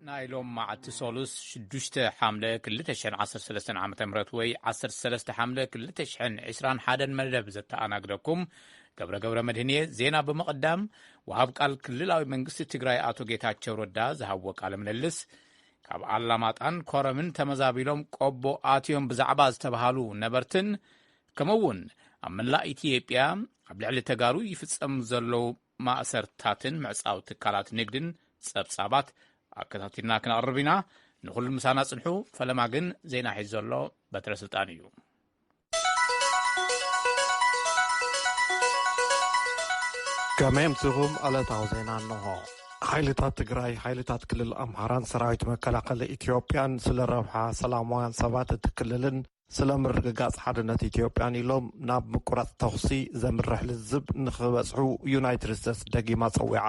ናይ ሎም መዓልቲ ሶሉስ ሽዱሽተ ሓምለ ክልተ ሽሕን ዓሰርተ ሰለስተን ዓመተ ምህረት ወይ ዓሰርተ ሰለስተ ሓምለ ክልተ ሽሕን ዕስራን ሓደን መደብ ዘተኣናግደኩም ገብረ ገብረ መድህን እየ። ዜና ብምቕዳም፣ ወሃብ ቃል ክልላዊ መንግስቲ ትግራይ ኣቶ ጌታቸው ረዳ ዝሃብዎ ቃለ ምልልስ፣ ካብ ኣላማጣን ኮረምን ተመዛቢሎም ቆቦ ኣትዮም ብዛዕባ ዝተባሃሉ ነበርትን፣ ከምኡ እውን ኣብ መላእ ኢትዮጵያ ኣብ ልዕሊ ተጋሩ ይፍጸም ዘለዉ ማእሰርታትን ምዕጻው ትካላት ንግድን ጸብጻባት ኣከታቲልና ክነቕርብ ኢና። ንኹሉ ምሳና ጽንሑ። ፈለማ ግን ዜና ሒዙ ዘሎ በትረ ስልጣን እዩ። ከመይ ኣምሲኹም? ዕለታዊ ዜና እንሆ። ሓይልታት ትግራይ፣ ሓይልታት ክልል ኣምሓራን ሰራዊት መከላኸሊ ኢትዮጵያን ስለ ረብሓ ሰላማውያን ሰባት እቲ ክልልን ስለ ምርግጋጽ ሓድነት ኢትዮጵያን ኢሎም ናብ ምቁራጽ ተኹሲ ዘምርሕ ልዝብ ንኽበጽሑ ዩናይትድ ስቴትስ ደጊማ ጸዊዓ።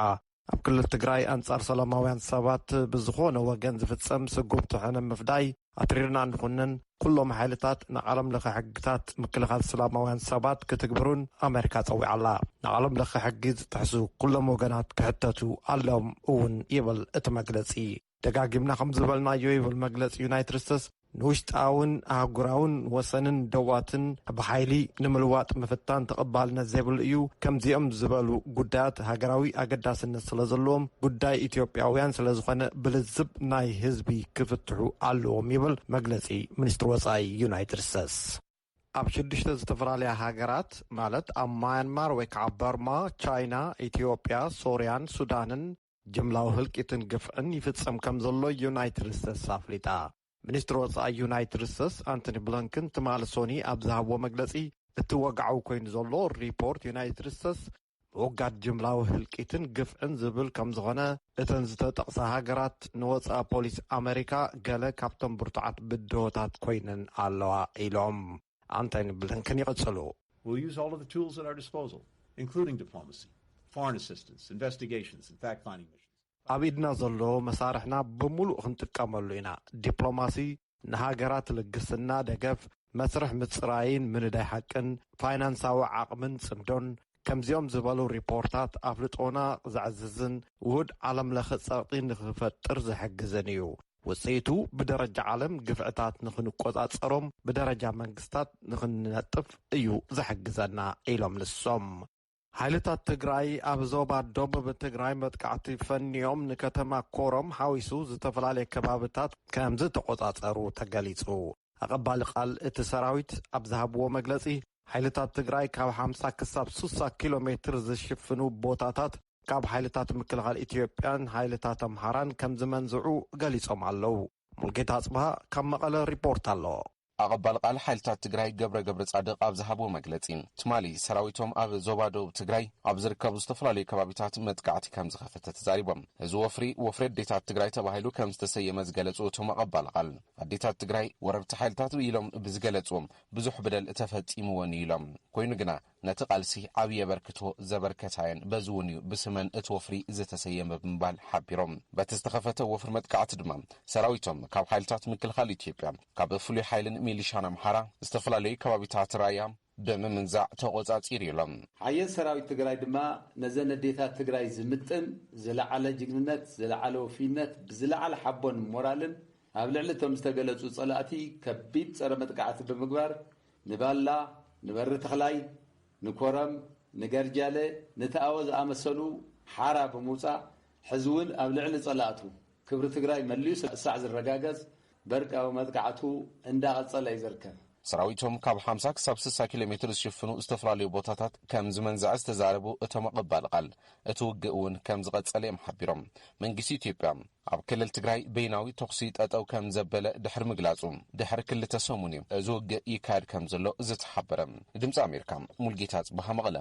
ኣብ ክልል ትግራይ ኣንጻር ሰላማውያን ሰባት ብዝኾነ ወገን ዝፍጸም ስጉምቲ ሕነ ምፍዳይ ኣትሪርና እንኹንን፣ ኩሎም ሓይልታት ንዓለም ለኸ ሕግታት ምክልኻል ሰላማውያን ሰባት ክትግብሩን ኣሜሪካ ጸዊዓ ኣላ። ንዓለም ለኸ ሕጊ ዝጥሕሱ ኩሎም ወገናት ክሕተቱ ኣለዎም እውን ይብል እቲ መግለጺ። ደጋጊምና ከም ዝበልናዮ ይብል መግለጺ ዩናይትድ ስቴትስ፣ ንውሽጣውን ኣህጉራውን ወሰንን ደዋትን ብሓይሊ ንምልዋጥ ምፍታን ተቐባልነት ዘይብሉ እዩ። ከምዚኦም ዝበሉ ጉዳያት ሃገራዊ ኣገዳስነት ስለ ዘለዎም፣ ጉዳይ ኢትዮጵያውያን ስለ ዝኾነ ብልዝብ ናይ ህዝቢ ክፍትሑ ኣለዎም ይብል መግለጺ ሚኒስትሪ ወጻኢ ዩናይትድ ስቴትስ። ኣብ ሽዱሽተ ዝተፈላለያ ሃገራት፣ ማለት ኣብ ማያንማር ወይ ከዓ በርማ፣ ቻይና፣ ኢትዮጵያ፣ ሶርያን ሱዳንን፣ ጅምላዊ ህልቂትን ግፍዕን ይፍጸም ከም ዘሎ ዩናይትድ ስቴትስ ኣፍሊጣ። ሚኒስትሪ ወጻኢ ዩናይትድ ስቴትስ ኣንቶኒ ብሊንከን ትማሊ ሶኒ ኣብ ዝሃብዎ መግለጺ፣ እቲ ወግዓዊ ኮይኑ ዘሎ ሪፖርት ዩናይትድ ስቴትስ ምውጋድ ጅምላዊ ህልቂትን ግፍዕን ዝብል ከም ዝኾነ፣ እተን ዝተጠቕሳ ሃገራት ንወጻኢ ፖሊሲ ኣሜሪካ ገለ ካብቶም ብርቱዓት ብድሆታት ኮይነን ኣለዋ ኢሎም ኣንቶኒ ብሊንከን ይቕጽሉ። We'll use all of the tools at our disposal, including diplomacy, foreign assistance, investigations, and fact-finding missions. ኣብ ኢድና ዘሎ መሳርሕና ብምሉእ ክንጥቀመሉ ኢና። ዲፕሎማሲ፣ ንሃገራት ልግስና ደገፍ፣ መስርሕ ምጽራይን ምንዳይ ሓቅን፣ ፋይናንሳዊ ዓቕምን ጽምዶን፣ ከምዚኦም ዝበሉ ሪፖርታት ኣፍልጦና ዘዕዝዝን ውሁድ ዓለም ለኸ ጸቕጢ ንኽፈጥር ዝሕግዝን እዩ። ውጽኢቱ ብደረጃ ዓለም ግፍዕታት ንኽንቆጻጸሮም ብደረጃ መንግስታት ንኽንነጥፍ እዩ ዝሕግዘና ኢሎም ንሶም። ሓይልታት ትግራይ ኣብ ዞባ ደቡብ ትግራይ መጥቃዕቲ ፈንዮም ንከተማ ኮረም ሓዊሱ ዝተፈላለየ ከባብታት ከም ዝተቆጻጸሩ ተገሊጹ። ኣቐባሊ ቃል እቲ ሰራዊት ኣብ ዝሃብዎ መግለጺ፣ ሓይልታት ትግራይ ካብ ሓምሳ ክሳብ ስሳ ኪሎ ሜትር ዝሽፍኑ ቦታታት ካብ ሓይልታት ምክልኻል ኢትዮጵያን ሓይልታት ኣምሓራን ከም ዝመንዝዑ ገሊጾም ኣለዉ። ሙልጌታ ኣጽብሃ ካብ መቐለ ሪፖርት ኣሎ። ኣቐባል ቃል ሓይልታት ትግራይ ገብረ ገብረ ጻድቕ ኣብ ዝሃብዎ መግለጺ፣ ትማሊ ሰራዊቶም ኣብ ዞባ ደቡብ ትግራይ ኣብ ዝርከቡ ዝተፈላለዩ ከባቢታት መጥቃዕቲ ከም ዝኸፈተ ተዛሪቦም። እዚ ወፍሪ፣ ወፍሪ ኣዴታት ትግራይ ተባሂሉ ከም ዝተሰየመ ዝገለጹ እቶም ኣቐባል ቃል፣ ኣዴታት ትግራይ ወረርቲ ሓይልታት ኢሎም ብዝገለጽዎም ብዙሕ በደል ተፈጺምወን እዩ ኢሎም። ኮይኑ ግና ነቲ ቃልሲ ዓብዪ ኣበርክቶ ዘበርከታየን፣ በዚ እውን እዩ ብስመን እቲ ወፍሪ ዝተሰየመ ብምባል ሓቢሮም። በቲ ዝተኸፈተ ወፍሪ መጥቃዕቲ ድማ ሰራዊቶም ካብ ሓይልታት ምክልኻል ኢትዮጵያ፣ ካብ ፍሉይ ሓይልን ሚሊሻን ኣምሓራ ዝተፈላለዩ ከባቢታት ራያ ብምምንዛዕ ተቖጻጺሩ ኢሎም። ሓየት ሰራዊት ትግራይ ድማ ነዘን ኣዴታት ትግራይ ዝምጥን ዝለዓለ ጅግንነት፣ ዝለዓለ ወፍይነት፣ ብዝለዓለ ሓቦን ሞራልን ኣብ ልዕሊ እቶም ዝተገለጹ ጸላእቲ ከቢድ ጸረ መጥቃዕቲ ብምግባር ንባላ፣ ንበሪ ተኽላይ፣ ንኮረም፣ ንገርጃለ፣ ንተኣወ ዝኣመሰሉ ሓራ ብምውጻእ፣ ሕዚ እውን ኣብ ልዕሊ ጸላእቱ ክብሪ ትግራይ መሊኡ ስዕሳዕ ዝረጋገጽ በርቃዊ መጥቃዕቱ እንዳቐጸለ እዩ ዝርከብ። ሰራዊቶም ካብ ሓምሳ ክሳብ ስሳ ኪሎ ሜትር ዝሽፍኑ ዝተፈላለዩ ቦታታት ከም ዝመንዝዐ ዝተዛረቡ እቶም ኣቐባሊ ቃል፣ እቲ ውግእ እውን ከም ዝቐጸለ እዮም ሓቢሮም። መንግስቲ ኢትዮጵያ ኣብ ክልል ትግራይ በይናዊ ተኹሲ ጠጠው ከም ዘበለ ድሕሪ ምግላጹ፣ ድሕሪ ክልተ ሰሙን እዩ እዚ ውግእ ይካየድ ከም ዘሎ ዝተሓበረ። ድምፂ ኣሜሪካ፣ ሙልጌታ ጽባሃ፣ መቐለ።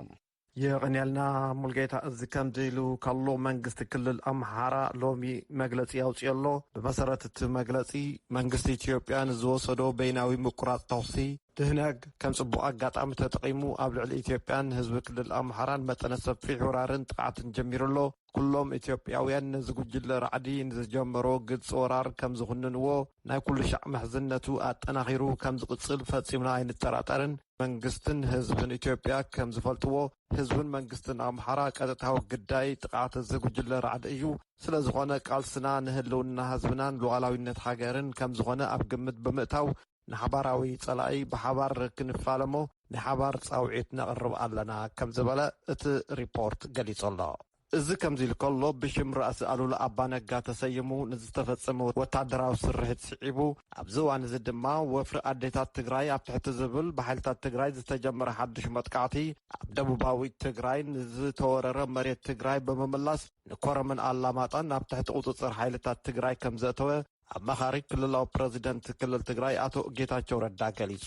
የቐንየልና ሙልጌታ። እዚ ከምዚ ኢሉ ከሎ፣ መንግስቲ ክልል ኣምሓራ ሎሚ መግለጺ ኣውፅኦ ኣሎ። ብመሰረት እቲ መግለጺ፣ መንግስቲ ኢትዮጵያ ንዝወሰዶ በይናዊ ምቁራጽ ተኹሲ፣ ትህነግ ከም ጽቡቕ ኣጋጣሚ ተጠቒሙ ኣብ ልዕሊ ኢትዮጵያን ህዝቢ ክልል ኣምሓራን መጠነ ሰፊሕ ወራርን ጥቕዓትን ጀሚሩ ኣሎ። ኩሎም ኢትዮጵያውያን ነዚ ጉጅለ ራዕዲ ንዝጀመሮ ግልፂ ወራር ከም ዝኹንንዎ፣ ናይ ኩሉ ሻዕ ምሕዝነቱ ኣጠናኺሩ ከም ዝቕፅል ፈፂምና ኣይንጠራጠርን። መንግስትን ህዝብን ኢትዮጵያ ከም ዝፈልጥዎ፣ ህዝብን መንግስትን ኣምሓራ ቀጥታዊ ግዳይ ጥቕዓት እዚ ጉጅለ ራዕዲ እዩ። ስለ ዝኾነ ቃልስና ንህልውና ህዝብናን ሉዓላዊነት ሃገርን ከም ዝኾነ ኣብ ግምት ብምእታው፣ ንሓባራዊ ጸላኢ ብሓባር ክንፋለሞ ናይ ሓባር ጻውዒት ነቕርብ ኣለና ከም ዝበለ እቲ ሪፖርት ገሊጹ ኣሎ። እዚ ከምዚ ኢሉ ከሎ፣ ብሽም ራእሲ ኣሉላ ኣባነጋ ተሰይሙ ንዝተፈጸመ ወታደራዊ ስርሒት ስዒቡ፣ ኣብዚ እዋን እዚ ድማ ወፍሪ ኣዴታት ትግራይ ኣብ ትሕቲ ዝብል ብሓይልታት ትግራይ ዝተጀመረ ሓድሽ መጥቃዕቲ፣ ኣብ ደቡባዊ ትግራይ ንዝተወረረ መሬት ትግራይ ብምምላስ፣ ንኮረምን ኣላማጣን ናብ ትሕቲ ቁጽጽር ሓይልታት ትግራይ ከም ዘእተወ ኣማኻሪ ክልላዊ ፕረዚደንት ክልል ትግራይ ኣቶ ጌታቸው ረዳ ገሊጹ።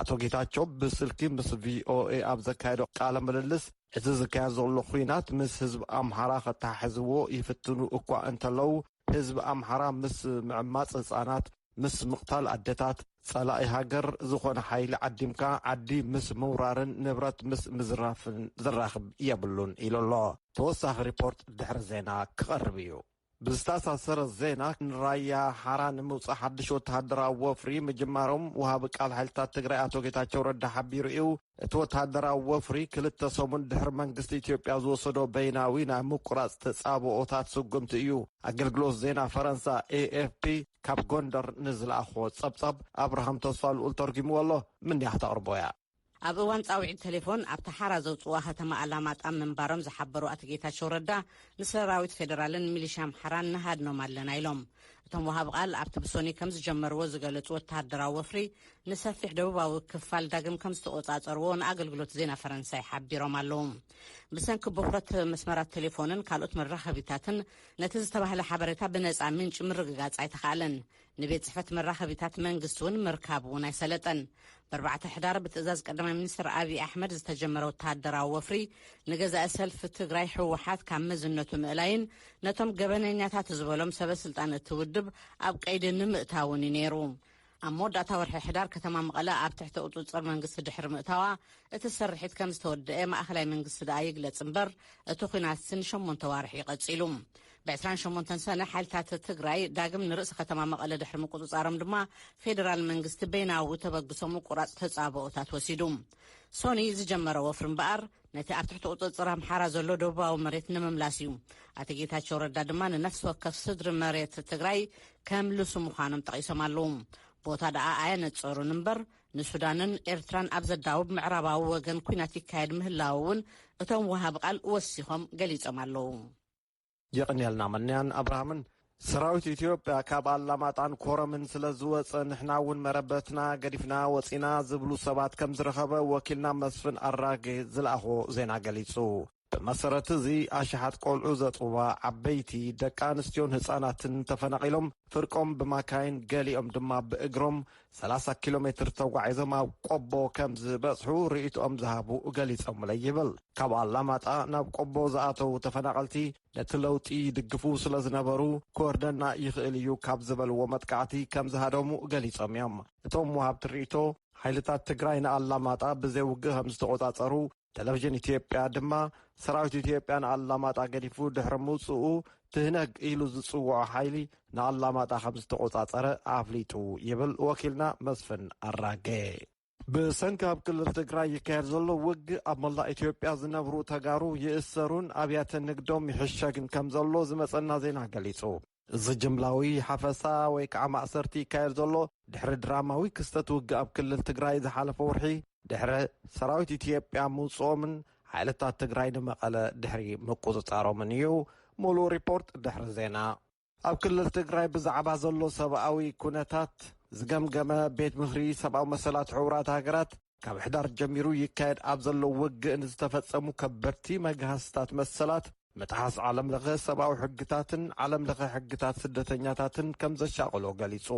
ኣቶ ጌታቸው ብስልኪ ምስ ቪኦኤ ኣብ ዘካየዶ ቃለ ምልልስ፣ እቲ ዝካየድ ዘሎ ኹናት ምስ ህዝቢ ኣምሓራ ከተሓሕዝዎ ይፍትኑ እኳ እንተለዉ፣ ህዝቢ ኣምሓራ ምስ ምዕማጽ ህጻናት፣ ምስ ምቕታል ኣደታት፣ ጸላኢ ሃገር ዝኾነ ሓይሊ ዓዲምካ ዓዲ ምስ ምውራርን ንብረት ምስ ምዝራፍን ዝራኽብ የብሉን ኢሉ ኣሎ። ተወሳኺ ሪፖርት ድሕሪ ዜና ክቐርብ እዩ። ብዝተኣሳሰረ ዜና፣ ንራያ ሓራ ንምውጻእ ሓድሽ ወተሃደራዊ ወፍሪ ምጅማሮም ወሃቢ ቃል ሓይልታት ትግራይ ኣቶ ጌታቸው ረዳ ሓቢሩ እዩ። እቲ ወተሃደራዊ ወፍሪ ክልተ ሰሙን ድሕሪ መንግስቲ ኢትዮጵያ ዝወሰዶ በይናዊ ናይ ምቁራጽ ተጻብኦታት ስጉምቲ እዩ። ኣገልግሎት ዜና ፈረንሳ ኤኤፍፒ ካብ ጎንደር ንዝለኣኾ ጸብጻብ ኣብርሃም ተስፋ ልኡል ተርጉምዎ ኣሎ። ምንያ ክተቕርቦ እያ። ኣብ እዋን ጻውዒት ቴሌፎን ኣብቲ ሓራ ዘውጽዋ ከተማ ኣላማጣ ምንባሮም ዝሓበሩ ኣቶ ጌታቸው ረዳ፣ ንሰራዊት ፌደራልን ሚሊሻ ኣምሓራን ንሃድኖም ኣለና ኢሎም። እቶም ወሃብ ቃል ኣብቲ ብሶኒ ከም ዝጀመርዎ ዝገለጹ ወተሃደራዊ ወፍሪ፣ ንሰፊሕ ደቡባዊ ክፋል ዳግም ከም ዝተቆጻጸርዎ ንኣገልግሎት ዜና ፈረንሳይ ሓቢሮም ኣለዉ። ብሰንኪ ብኩረት መስመራት ቴሌፎንን ካልኦት መራኸቢታትን ነቲ ዝተባህለ ሓበሬታ ብነጻ ምንጪ ምርግጋጽ ኣይተኻእለን። ንቤት ጽሕፈት መራኸቢታት መንግስቲ እውን ምርካብ እውን ኣይሰለጠን። ብኣርባዕተ ሕዳር ብትእዛዝ ቀዳማይ ሚኒስትር ኣብይ ኣሕመድ ዝተጀመረ ወተሃደራዊ ወፍሪ፣ ንገዛኢ ሰልፊ ትግራይ ህወሓት ካብ መዝነቱ ምእላይን ነቶም ገበነኛታት ዝበሎም ሰበ ስልጣን እቲ ውድብ ኣብ ቀይዲ ንምእታውን እዩ ነይሩ። ኣብ መወዳእታ ወርሒ ሕዳር ከተማ መቐለ ኣብ ትሕቲ ቁፅፅር መንግስቲ ድሕሪ ምእታዋ፣ እቲ ስርሒት ከም ዝተወደአ ማእኸላይ መንግስቲ ደኣ ይግለጽ እምበር፣ እቲ ኲናት ንሸሞንተ ዋርሒ እዩ ቀጺሉ። ብ ዕስራን ሸሞንተን ሰነ ሓይልታት ትግራይ ዳግም ንርእሲ ከተማ መቐለ ድሕሪ ምቁጽጻሮም ድማ፣ ፌደራል መንግስቲ በይናዊ ተበግሶ ምቁራጽ ተጻብኦታት ወሲዱ። ሶኒ ዝጀመረ ወፍሪ እምበኣር፣ ነቲ ኣብ ትሕቲ ቁጽጽር ኣምሓራ ዘሎ ደቡባዊ መሬት ንምምላስ እዩ። ኣቶ ጌታቸው ረዳ ድማ ንነፍሲ ወከፍ ስድሪ መሬት ትግራይ ከምልሱ ምዃኖም ጠቒሶም ኣለዉ። ቦታ ደኣ ኣየነጸሩን እምበር፣ ንሱዳንን ኤርትራን ኣብ ዘዳውብ ምዕራባዊ ወገን ኲናት ይካየድ ምህላዉ እውን እቶም ወሃቢ ቃል ወሲኾም ገሊጾም ኣለዉ። የቕንየልና መንያን ኣብርሃምን። ሰራዊት ኢትዮጵያ ካብ ኣላማጣን ኮረምን ስለ ዝወጸ፣ ንሕና እውን መረበትና ገዲፍና ወጺና ዝብሉ ሰባት ከም ዝረኸበ ወኪልና መስፍን ኣራጌ ዝለኣኾ ዜና ገሊጹ። ብመሰረት እዚ፣ ኣሽሓት ቆልዑ ዘጥባ ዓበይቲ፣ ደቂ ኣንስትዮን ህጻናትን ተፈናቒሎም፣ ፍርቆም ብማካይን፣ ገሊኦም ድማ ብእግሮም ሰላሳ ኪሎ ሜትር ተጓዒዞም ኣብ ቆቦ ከም ዝበጽሑ ርእይቶኦም ዝሃቡ ገሊጾምለይ ይብል። ካብ ኣላማጣ ናብ ቆቦ ዝኣተዉ ተፈናቐልቲ፣ ነቲ ለውጢ ይድግፉ ስለ ዝነበሩ፣ ክወርደና ይኽእል እዩ ካብ ዝበልዎ መጥቃዕቲ ከም ዝሃደሙ ገሊጾም እዮም። እቶም ወሃብቲ ርእይቶ፣ ሓይልታት ትግራይ ንኣላማጣ ብዘይ ውግእ ከም ዝተቖጻጸሩ፣ ቴሌቪዥን ኢትዮጵያ ድማ፣ ሰራዊት ኢትዮጵያ ንኣላማጣ ገዲፉ ድሕሪ ምውጽኡ፣ ትህነግ ኢሉ ዝጽውዖ ሓይሊ ንኣላማጣ ከም ዝተቖጻጸረ ኣፍሊጡ ይብል ወኪልና መስፍን ኣራጌ። ብሰንኪ ኣብ ክልል ትግራይ ይካየድ ዘሎ ውግእ፣ ኣብ መላእ ኢትዮጵያ ዝነብሩ ተጋሩ ይእሰሩን ኣብያተ ንግዶም ይሕሸግን ከም ዘሎ ዝመጸና ዜና ገሊጹ። እዚ ጅምላዊ ሓፈሳ ወይ ከዓ ማእሰርቲ ይካየድ ዘሎ፣ ድሕሪ ድራማዊ ክስተት ውግእ ኣብ ክልል ትግራይ ዝሓለፈ ወርሒ፣ ድሕሪ ሰራዊት ኢትዮጵያ ምውጽኦምን ሓይልታት ትግራይ ንመቐለ ድሕሪ ምቁጽጻሮምን እዩ። ሙሉእ ሪፖርት ድሕሪ ዜና። ኣብ ክልል ትግራይ ብዛዕባ ዘሎ ሰብኣዊ ኩነታት ዝገምገመ ቤት ምኽሪ ሰብኣዊ መሰላት ሕቡራት ሃገራት፣ ካብ ሕዳር ጀሚሩ ይካየድ ኣብ ዘሎ ውግእ ንዝተፈጸሙ ከበድቲ መግሃስታት መሰላት፣ ምጥሓስ ዓለም ለኸ ሰብኣዊ ሕግታትን ዓለም ለኸ ሕግታት ስደተኛታትን ከም ዘሻቕሎ ገሊጹ።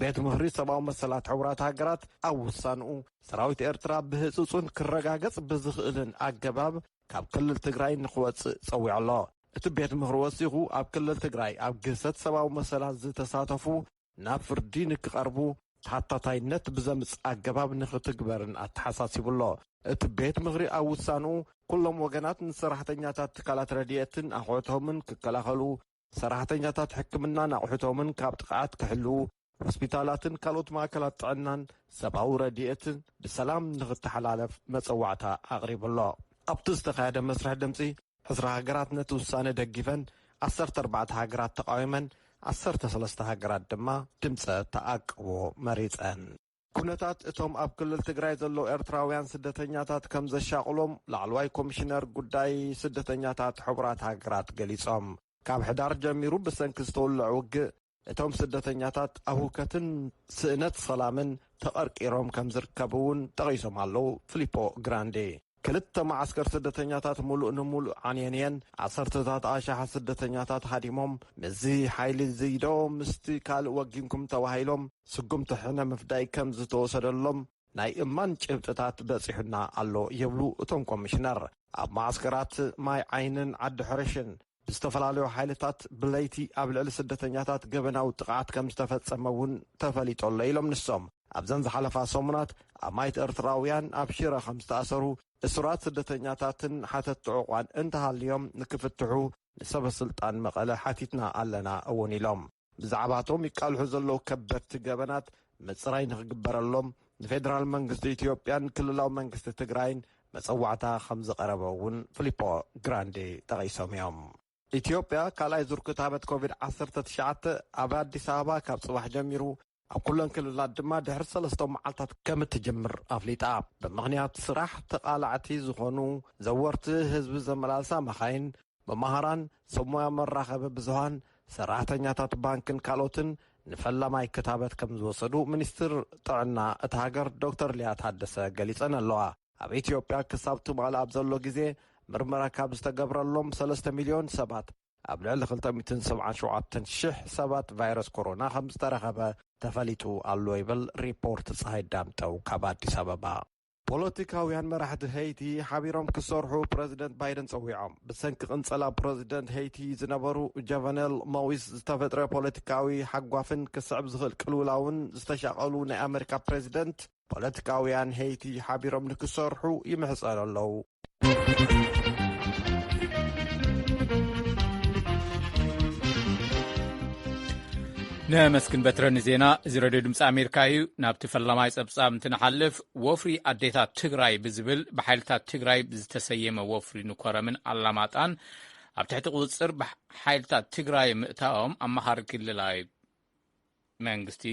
ቤት ምኽሪ ሰብኣዊ መሰላት ሕቡራት ሃገራት ኣብ ውሳንኡ፣ ሰራዊት ኤርትራ ብህጹጽን ክረጋገጽ ብዝኽእልን ኣገባብ ካብ ክልል ትግራይ ንኽወጽእ ጸዊዑ ኣሎ። እቲ ቤት ምኽሪ ወሲኹ፣ ኣብ ክልል ትግራይ ኣብ ግህሰት ሰብኣዊ መሰላት ዝተሳተፉ ናብ ፍርዲ ንክቐርቡ፣ ተሓታታይነት ብዘምጽእ ኣገባብ ንኽትግበርን ኣተሓሳሲቡ ኣሎ። እቲ ቤት ምኽሪ ኣብ ውሳንኡ፣ ኩሎም ወገናት ንሰራሕተኛታት ትካላት ረድኤትን ኣቑሑቶምን ክከላኸሉ፣ ሰራሕተኛታት ሕክምናን ኣቑሑቶምን ካብ ጥቕዓት ክሕልዉ፣ ሆስፒታላትን ካልኦት ማእከላት ጥዕናን ሰብኣዊ ረድኤትን ብሰላም ንኽተሓላለፍ መጸዋዕታ ኣቕሪቡ ኣሎ። ኣብቲ ዝተኻየደ መስርሕ ድምጺ፣ ዕስራ ሃገራት ነቲ ውሳነ ደጊፈን፣ ዓሰርተ ኣርባዕተ ሃገራት ተቓዊመን፣ ዓሰርተ ሰለስተ ሃገራት ድማ ድምጸ ተኣቅቦ መሪጸን። ኩነታት እቶም ኣብ ክልል ትግራይ ዘለዉ ኤርትራውያን ስደተኛታት ከም ዘሻቕሎም ላዕለዋይ ኮሚሽነር ጉዳይ ስደተኛታት ሕቡራት ሃገራት ገሊጾም። ካብ ሕዳር ጀሚሩ ብሰንኪ ዝተወልዐ ውግእ፣ እቶም ስደተኛታት ኣብ ህውከትን ስእነት ሰላምን ተቐርቂሮም ከም ዝርከቡ እውን ጠቒሶም ኣለዉ ፊሊፖ ግራንዴ። ክልተ መዓስከር ስደተኛታት ሙሉእ ንሙሉእ ዓንየን እየን። ዓሰርተታት ኣሽሓት ስደተኛታት ሃዲሞም፣ ምስዚ ሓይሊ እዚ ዶ ምስቲ ካልእ ወጊንኩም ተባሂሎም ስጉምቲ ሕነ ምፍዳይ ከም ዝተወሰደሎም ናይ እማን ጭብጥታት በጺሑና ኣሎ ይብሉ እቶም ኮሚሽነር። ኣብ መዓስከራት ማይ ዓይንን ዓዲ ሕርሽን ብዝተፈላለዩ ሓይልታት ብለይቲ ኣብ ልዕሊ ስደተኛታት ገበናዊ ጥቕዓት ከም ዝተፈጸመ እውን ተፈሊጡ ኣሎ ኢሎም ንሶም። ኣብዘን ዝሓለፋ ሰሙናት ኣማይት ኤርትራውያን ኣብ ሽረ ከም ዝተኣሰሩ፣ እሱራት ስደተኛታትን ሓተት ጥዑቋን እንተሃልዮም ንክፍትሑ ንሰበ ስልጣን መቐለ ሓቲትና ኣለና እውን ኢሎም። ብዛዕባቶም ይቃልሑ ዘለዉ ከበድቲ ገበናት ምጽራይ ንክግበረሎም ንፌደራል መንግስቲ ኢትዮጵያን ክልላዊ መንግስቲ ትግራይን መጸዋዕታ ከም ዝቐረበ እውን ፊሊፖ ግራንዴ ጠቒሶም እዮም። ኢትዮጵያ ካልኣይ ዙር ክታበት ኮቪድ ዓሰርተ ትሽዓተ ኣብ ኣዲስ ኣበባ ካብ ጽባሕ ጀሚሩ፣ ኣብ ኩለን ክልላት ድማ ድሕሪ ሰለስተ መዓልታት ከም እትጅምር ኣፍሊጣ። ብምኽንያት ስራሕ ተቓላዕቲ ዝኾኑ ዘወርቲ ህዝቢ ዘመላልሳ መኻይን፣ መማህራን፣ ሰብ ሞያ መራኸቢ ብዙሃን፣ ሰራሕተኛታት ባንክን ካልኦትን ንፈላማይ ክታበት ከም ዝወሰዱ ሚኒስትር ጥዕና እታ ሃገር ዶክተር ሊያ ታደሰ ገሊጸን ኣለዋ። ኣብ ኢትዮጵያ ክሳብ ትማሊ ኣብ ዘሎ ግዜ ምርመራ ካብ ዝተገብረሎም ሰለስተ ሚልዮን ሰባት ኣብ ልዕሊ ክልተ ሚእትን ሰብዓን ሸውዓተን ሽሕ ሰባት ቫይረስ ኮሮና ከም ዝተረኸበ ተፈሊጡ ኣሎ ይብል ሪፖርት ፀሃይ ዳምጠው ካብ ኣዲስ ኣበባ። ፖለቲካውያን መራሕቲ ሄይቲ ሓቢሮም ክሰርሑ ፕረዚደንት ባይደን ጸዊዖም። ብሰንኪ ቅንጸላ ፕረዚደንት ሄይቲ ዝነበሩ ጀቨነል ሞዊስ ዝተፈጥረ ፖለቲካዊ ሓጓፍን ክስዕብ ዝኽእል ቅልውላውን ዝተሻቐሉ ናይ ኣመሪካ ፕረዚደንት፣ ፖለቲካውያን ሄይቲ ሓቢሮም ንክሰርሑ ይምሕጸኑ ኣለዉ። ነመስግን በትረ ንዜና። እዚ ሬድዮ ድምፂ ኣሜሪካ እዩ። ናብቲ ፈላማይ ጸብጻብ እንትንሓልፍ፣ ወፍሪ ኣዴታት ትግራይ ብዝብል ብሓይልታት ትግራይ ዝተሰየመ ወፍሪ ንኮረምን ኣላማጣን ኣብ ትሕቲ ቁፅፅር ብሓይልታት ትግራይ ምእታዎም ኣማኻሪ ክልላዊ መንግስቲ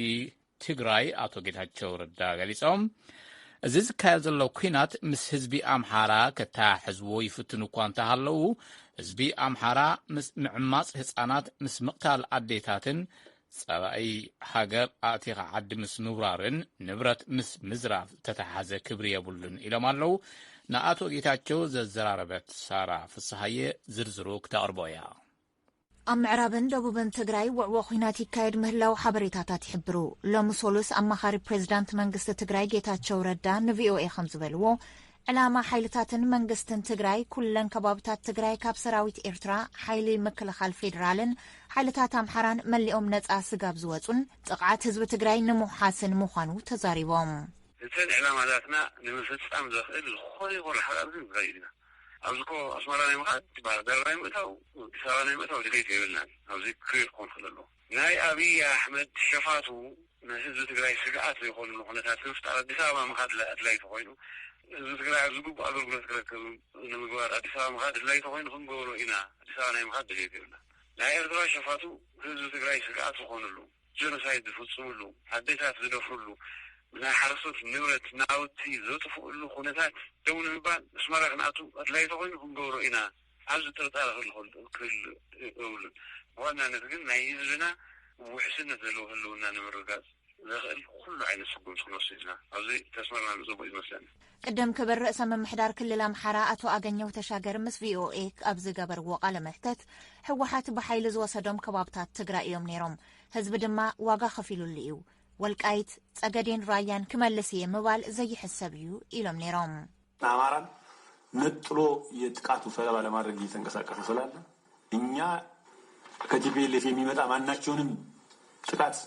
ትግራይ ኣቶ ጌታቸው ረዳ ገሊጾም። እዚ ዝካየድ ዘሎ ኲናት ምስ ህዝቢ ኣምሓራ ከተሓሕዝዎ ይፍትኑ እኳ እንተሃለዉ፣ ህዝቢ ኣምሓራ ምስ ምዕማጽ ህጻናት፣ ምስ ምቕታል ኣዴታትን ጸባኢ ሃገር ኣእቲኻ ዓዲ ምስ ምውራርን ንብረት ምስ ምዝራፍ ዝተተሓሓዘ ክብሪ የብሉን ኢሎም ኣለዉ። ንኣቶ ጌታቸው ዘዘራረበት ሳራ ፍስሃየ ዝርዝሩ ክተቕርቦ እያ። ኣብ ምዕራብን ደቡብን ትግራይ ውዕዎ ኲናት ይካየድ ምህላው ሓበሬታታት ይሕብሩ። ሎሚ ሶሉስ ኣማኻሪ ፕሬዚዳንት መንግስቲ ትግራይ ጌታቸው ረዳ ንቪኦኤ ከም ዝበልዎ፣ ዕላማ ሓይልታትን መንግስትን ትግራይ ኩለን ከባብታት ትግራይ ካብ ሰራዊት ኤርትራ፣ ሓይሊ ምክልኻል ፌዴራልን ሓይልታት ኣምሓራን መሊኦም ነጻ ስጋብ ዝወጹን ጥቕዓት ህዝቢ ትግራይ ንምውሓስን ምዃኑ ተዛሪቦም። እተን ዕላማታትና ንምፍጻም ዘኽእል ዝኾነ ይኹን ርሕቐት ግን ንኸይድ ኢና። ኣብዚ እኮ ኣስመራ ናይ ምኻድ፣ ባህር ዳር ናይ ምእታው፣ ኣዲስ ኣበባ ናይ ምእታው ድሌት የብልናን። ኣብዚ ክሊር ክኾን ክእል ኣለዎ። ናይ ኣብይ ኣሕመድ ሸፋቱ ንህዝቢ ትግራይ ስግኣት ዘይኮንሉ ኩነታት ንምፍጣር ኣዲስ ኣበባ ምኻድ ኣድላይ ተኾይኑ፣ ህዝቢ ትግራይ ኣብ ዝግቡእ ኣገልግሎት ክረክብ ንምግባር ኣዲስ ኣበባ ምኻድ ኣድላይ ተኾይኑ ክንገብሮ ኢና። ኣዲስ ኣበባ ናይ ምኻድ ድሌት የብልና። ናይ ኤርትራ ሸፋቱ ህዝቢ ትግራይ ስግኣት ዝኾንሉ፣ ጀኖሳይድ ዝፍጽምሉ፣ ኣዴታት ዝደፍርሉ፣ ናይ ሓረስቶት ንብረት ናውቲ ዘጥፍኡሉ ኩነታት ደው ንምባል ኣስመራ ክንኣቱ ኣድላይ ተኾይኑ ክንገብሮ ኢና። ኣብዚ ጥርጣረ ክህሉ ክህሉ የብሉን። ብዋናነት ግን ናይ ህዝብና ውሕስነት ዘለዎ ህልውና ንምርግጋጽ ዘኽእል ኩሉ ዓይነት ስጉምቲ ክንወስድ ኢና። ኣብዚ ተስማሚዕና ንጽቡቕ ይመስለኒ። ቅድም ክብል ርእሰ ምምሕዳር ክልል ኣምሓራ ኣቶ ኣገኘሁ ተሻገር ምስ ቪኦኤ ኣብ ዝገበርዎ ቃለ መሕተት፣ ህወሓት ብሓይሊ ዝወሰዶም ከባብታት ትግራይ እዮም ነይሮም፣ ህዝቢ ድማ ዋጋ ከፊሉሉ እዩ፣ ወልቃይት፣ ጸገዴን ራያን ክመልስ እየ ምባል ዘይሕሰብ እዩ ኢሎም ነይሮም። አማራን ነጥሎ የጥቃቱ ሰለባ ለማድረግ እየተንቀሳቀሰ ስላለ እኛ ከቲፒኤልኤፍ የሚመጣ ማናቸውንም ጥቃት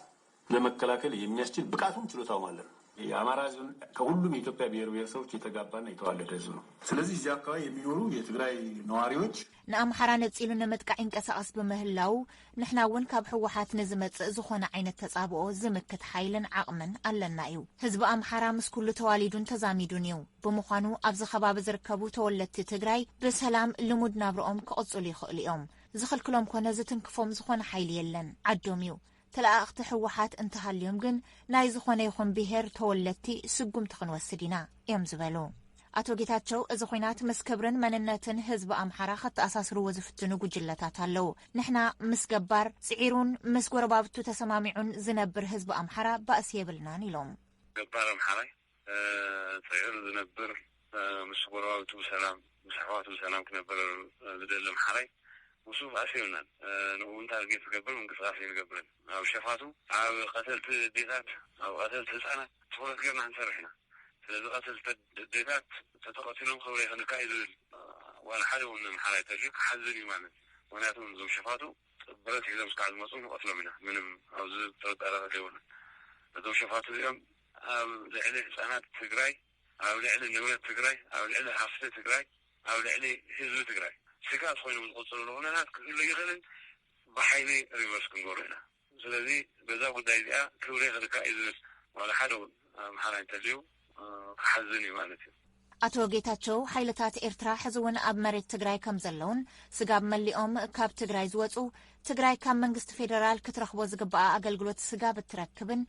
ለመከላከል የሚያስችል ብቃቱም ችሎታውም አለን። የአማራ ህዝብም ከሁሉም የኢትዮጵያ ብሔር ብሔረሰቦች የተጋባና የተዋለደ ህዝብ ነው። ስለዚህ እዚህ አካባቢ የሚኖሩ የትግራይ ነዋሪዎች ንኣምሓራ ነጺሉ ንምጥቃዕ ይንቀሳቐስ ብምህላዉ፣ ንሕና እውን ካብ ህወሓት ንዝመጽእ ዝኾነ ዓይነት ተጻብኦ ዝምክት ሓይልን ዓቕምን ኣለና እዩ። ህዝቢ ኣምሓራ ምስ ኩሉ ተዋሊዱን ተዛሚዱን እዩ። ብምዃኑ ኣብዚ ከባቢ ዝርከቡ ተወለድቲ ትግራይ ብሰላም ልሙድ ናብርኦም ክቕጽሉ ይኽእሉ እዮም። ዝኽልክሎም ኮነ ዝትንክፎም ዝኾነ ሓይሊ የለን። ዓዶም እዩ። ተለኣእኽቲ ህወሓት እንተሃልዮም ግን ናይ ዝኾነ ይኹን ብሄር ተወለድቲ ስጉምቲ ክንወስድ ኢና እዮም ዝበሉ ኣቶ ጌታቸው። እዚ ኹናት ምስ ክብርን መንነትን ህዝቢ ኣምሓራ ከተኣሳስርዎ ዝፍትኑ ጉጅለታት ኣለዉ። ንሕና ምስ ገባር ጽዒሩን ምስ ጎረባብቱ ተሰማሚዑን ዝነብር ህዝቢ ኣምሓራ ባእሲ የብልናን ኢሎም። ገባር ኣምሓራይ ጽዒሩ ዝነብር፣ ምስ ጎረባብቱ ብሰላም ምስ ኣሕዋቱ ብሰላም ክነብር ዝደሊ ኣምሓራይ ምስኡ ባእሲ የብልናን። ንኡ እውን ታርጌት ዝገብር ምንቅስቃስ ኣይንገብርን። ኣብ ሸፋቱ፣ ኣብ ቀተልቲ ኣዴታት፣ ኣብ ቀተልቲ ህፃናት ትኹረት ገርና ክንሰርሕ ኢና። ስለዚ ቀተልቲ ኣዴታት ተተቐቲሎም ክብረይ ክንካእ እዩ ዝብል ዋላ ሓደ እውን ኣምሓራይ ተሪፍ ክሓዝን እዩ ማለት እዩ። ምክንያቱ እዞም ሸፋቱ ብረት ሒዞም እስካዕ ዝመፁ ንቐትሎም ኢና። ምንም ኣብዚ ጥርጣረ ዘይብሉ እዞም ሸፋቱ እዚኦም ኣብ ልዕሊ ህፃናት ትግራይ፣ ኣብ ልዕሊ ንብረት ትግራይ፣ ኣብ ልዕሊ ሃፍቲ ትግራይ፣ ኣብ ልዕሊ ህዝቢ ትግራይ ስግኣት ኮይኖም ዝቐፅሉ ኩነታት ክህሉ ይኽእልን ብሓይሊ ሪቨርስ ክንገብሮ ኢና። ስለዚ በዛ ጉዳይ እዚኣ ክብሪ ክልካ እዩ ዝብል ዋላ ሓደ እውን ኣምሓራ እንተልዩ ክሓዝን እዩ ማለት እዩ። ኣቶ ጌታቸው ሓይልታት ኤርትራ ሕዚ እውን ኣብ መሬት ትግራይ ከም ዘለውን ስጋብ መሊኦም ካብ ትግራይ ዝወፁ ትግራይ ካብ መንግስቲ ፌደራል ክትረኽቦ ዝግባኣ ኣገልግሎት ስጋብ እትረክብን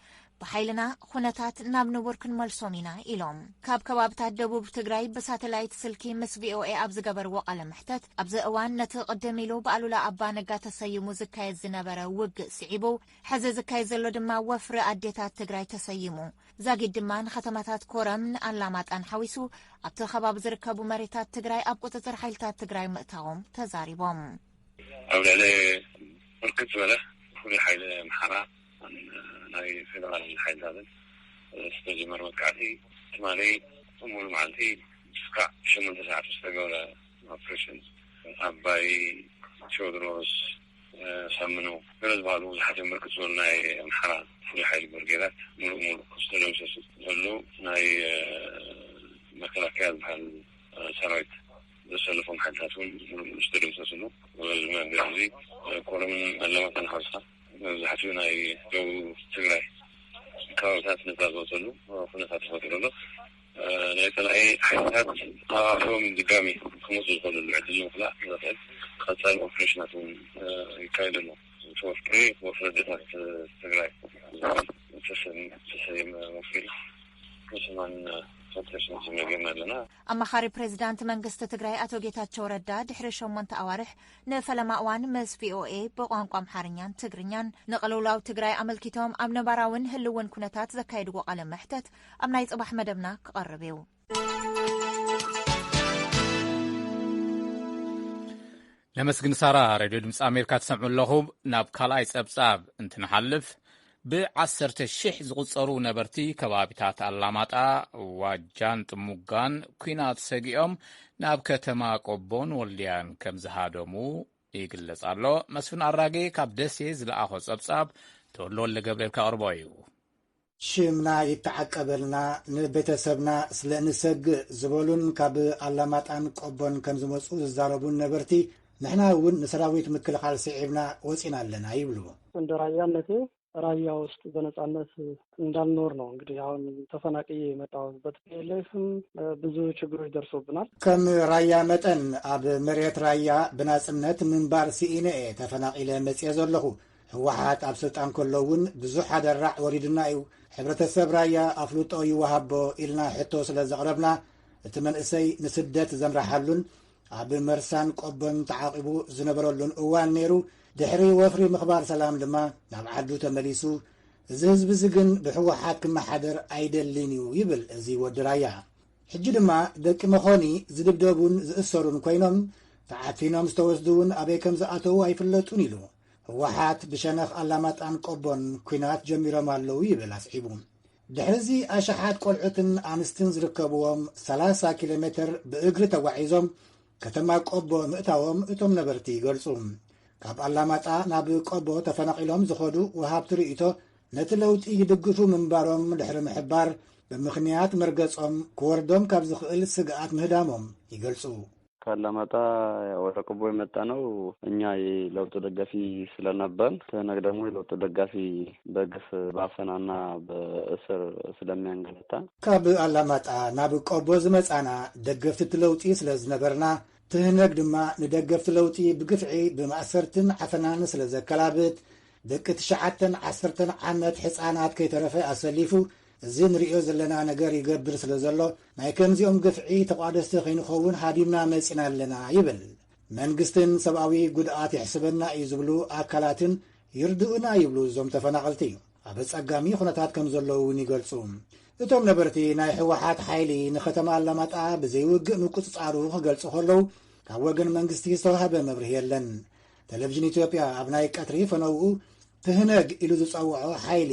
ብሓይልና ኩነታት ናብ ንቡር ክንመልሶም ኢና ኢሎም። ካብ ከባብታት ደቡብ ትግራይ ብሳተላይት ስልኪ ምስ ቪኦኤ ኣብ ዝገበርዎ ቃለ መሕተት ኣብዚ እዋን ነቲ ቅድም ኢሉ ብኣሉላ ኣባ ነጋ ተሰይሙ ዝካየድ ዝነበረ ውግእ ስዒቡ ሕዚ ዝካየድ ዘሎ ድማ ወፍሪ ኣዴታት ትግራይ ተሰይሙ ዛጊድ ድማ ንከተማታት ኮረምን ኣላማጣን ሓዊሱ ኣብቲ ከባቢ ዝርከቡ መሬታት ትግራይ ኣብ ቁፅፅር ሓይልታት ትግራይ ምእታዎም ተዛሪቦም። ኣብ ልዕሊ ብርክት ዝበለ ፍሉይ ሓይሊ ኣምሓራ ናይ ፌደራል ሓይልታትን ዝተጀመረ መጥቃዕቲ ትማሊ ሙሉ መዓልቲ ስካዕ ሸሞንተ ሰዓት ዝተገብረ ኦፕሬሽን ኣባይ ቴዎድሮስ ሳምኑ ገለ ዝበሃሉ ብዙሓት እዮም ብርክት ዝበሉ ናይ ኣምሓራ ፍሉይ ሓይሊ ብርጌዳት ሙሉእ ሙሉእ ዝተደምሰሱ ዘሎ ናይ መከላከያ ዝበሃል ሰራዊት ዘሰለፎም ሓይልታት እውን ሙሉእ ሙሉእ ዝተደምሰስሉ እዚ መንገዲ እዚ ኮረምን ኣለማጣን ሓዊስካ መብዛሕትኡ ናይ ደቡብ ትግራይ ከባብታት ነፃ ዝወፀሉ ኩነታት ተፈጢሩ ኣሎ። ናይ ፀላኢ ሓይልታት ተኣፋፊሮም ድጋሚ ክመፁ ዝኽእልሉ ዕድል ንምኽላእ ዘኽእል ቀፃሊ ኦፕሬሽናት እውን ይካየድ ኣሎ። እቲ ወፍሪ ወፍሪ ኣዴታት ትግራይ ዝተሰየመ ወፍሪ እዩ። ንስማን ኦፕሬሽን ዝነገርና ኣለና። ኣማኻሪ ፕሬዚዳንት መንግስቲ ትግራይ ኣቶ ጌታቸው ረዳ ድሕሪ ሸሞንተ ኣዋርሕ ንፈለማ እዋን ምስ ቪኦኤ ብቋንቋ ኣምሓርኛን ትግርኛን ንቅልውላው ትግራይ ኣመልኪቶም ኣብ ነባራውን ህልውን ኩነታት ዘካየድዎ ቃለ መሕተት ኣብ ናይ ጽባሕ መደብና ክቐርብ እዩ። ነመስግን ሳራ። ሬድዮ ድምፂ ኣሜሪካ ትሰምዑ ኣለኹም። ናብ ካልኣይ ጸብጻብ እንትንሓልፍ፣ ብዓሰርተ ሽሕ ዝቑጸሩ ነበርቲ ከባቢታት ኣላማጣ፣ ዋጃን ጥሙጋን ኲናት ሰጊኦም ናብ ከተማ ቆቦን ወልድያን ከም ዝሃደሙ ይግለጽ ኣሎ። መስፍን ኣራጌ ካብ ደሴ ዝለኣኾ ጸብጻብ ተወልደ ወልደ ገብርኤል ከቕርቦ እዩ። ሽምና ይተዓቀበልና፣ ንቤተሰብና ስለ እንሰግእ ዝበሉን ካብ ኣላማጣን ቆቦን ከም ዝመጹ ዝዛረቡን ነበርቲ፣ ንሕና እውን ንሰራዊት ምክልኻል ስዒብና ወጺና ኣለና ይብሉ። እንደ ራያነቴ ራያ ውስጥ በነጻነት እንዳልኖር ነው። እንግዲህ አሁን ተፈናቅዬ የመጣሁት በቲፒኤልኤፍም ብዙ ችግሮች ደርሶብናል። ከም ራያ መጠን ኣብ መሬት ራያ ብናጽነት ምንባር ስኢነ እየ ተፈናቒለ መጽየ ዘለኹ። ህወሓት ኣብ ስልጣን ከሎ እውን ብዙሕ ኣደራዕ ወሪዱና እዩ። ሕብረተሰብ ራያ ኣፍልጦ ይወሃቦ ኢልና ሕቶ ስለ ዘቕረብና፣ እቲ መንእሰይ ንስደት ዘምርሓሉን ኣብ መርሳን ቆቦን ተዓቒቡ ዝነበረሉን እዋን ነይሩ። ድሕሪ ወፍሪ ምኽባር ሰላም ድማ ናብ ዓዱ ተመሊሱ። እዚ ህዝቢ እዚ ግን ብህወሓት ክመሓደር ኣይደልን እዩ ይብል እዚ ወዲ ራያ። ሕጂ ድማ ደቂ መኾኒ ዝድብደቡን ዝእሰሩን ኮይኖም፣ ተዓፊኖም ዝተወስዱ እውን ኣበይ ከም ዝኣተዉ ኣይፍለጡን ኢሉ። ህወሓት ብሸነኽ ኣላማጣን ቆቦን ኲናት ጀሚሮም ኣለዉ ይብል ኣስዒቡ። ድሕሪዚ ኣሽሓት ቆልዑትን ኣንስትን ዝርከብዎም ሰላሳ ኪሎ ሜትር ብእግሪ ተጓዒዞም ከተማ ቆቦ ምእታዎም እቶም ነበርቲ ይገልጹ። ካብ ኣላማጣ ናብ ቆቦ ተፈናቒሎም ዝኸዱ ወሃብቲ ርእይቶ ነቲ ለውጢ ይድግፉ ምንባሮም ድሕሪ ምሕባር፣ ብምኽንያት መርገጾም ክወርዶም ካብ ዝኽእል ስግኣት ምህዳሞም ይገልጹ። ካላማጣ ወደ ቆቦ የመጣ ነው። እኛ የለውጡ ደጋፊ ስለነበር፣ ትህነግ ደግሞ የለውጡ ደጋፊ በግፍ ባፈናና በእስር ስለሚያንገላታ። ካብ ኣላማጣ ናብ ቆቦ ዝመጻና ደገፍቲ ለውጢ ስለ ዝነበርና፣ ትህነግ ድማ ንደገፍቲ ለውጢ ብግፍዒ ብማእሰርትን ዓፈናን ስለ ዘከላብት፣ ደቂ ትሽዓተን ዓሰርተን ዓመት ሕጻናት ከይተረፈ ኣሰሊፉ፣ እዚ ንርእዮ ዘለና ነገር ይገብር ስለ ዘሎ፣ ናይ ከምዚኦም ግፍዒ ተቋደስቲ ከይንኸውን ሃዲምና መጺና ኣለና ይብል። መንግስትን ሰብኣዊ ጉድኣት የሕስበና እዩ ዝብሉ ኣካላትን ይርድኡና ይብሉ እዞም ተፈናቐልቲ። ኣብ ኣጸጋሚ ኩነታት ከም ዘለዉ እውን ይገልጹ። እቶም ነበርቲ፣ ናይ ህወሓት ሓይሊ ንከተማ ኣላማጣ ብዘይውግእ ምቁጽጻሩ ክገልጹ ከለዉ፣ ካብ ወገን መንግስቲ ዝተዋህበ መብርሂ የለን። ቴሌቪዥን ኢትዮጵያ ኣብ ናይ ቀትሪ ፈነውኡ፣ ትህነግ ኢሉ ዝጸውዖ ሓይሊ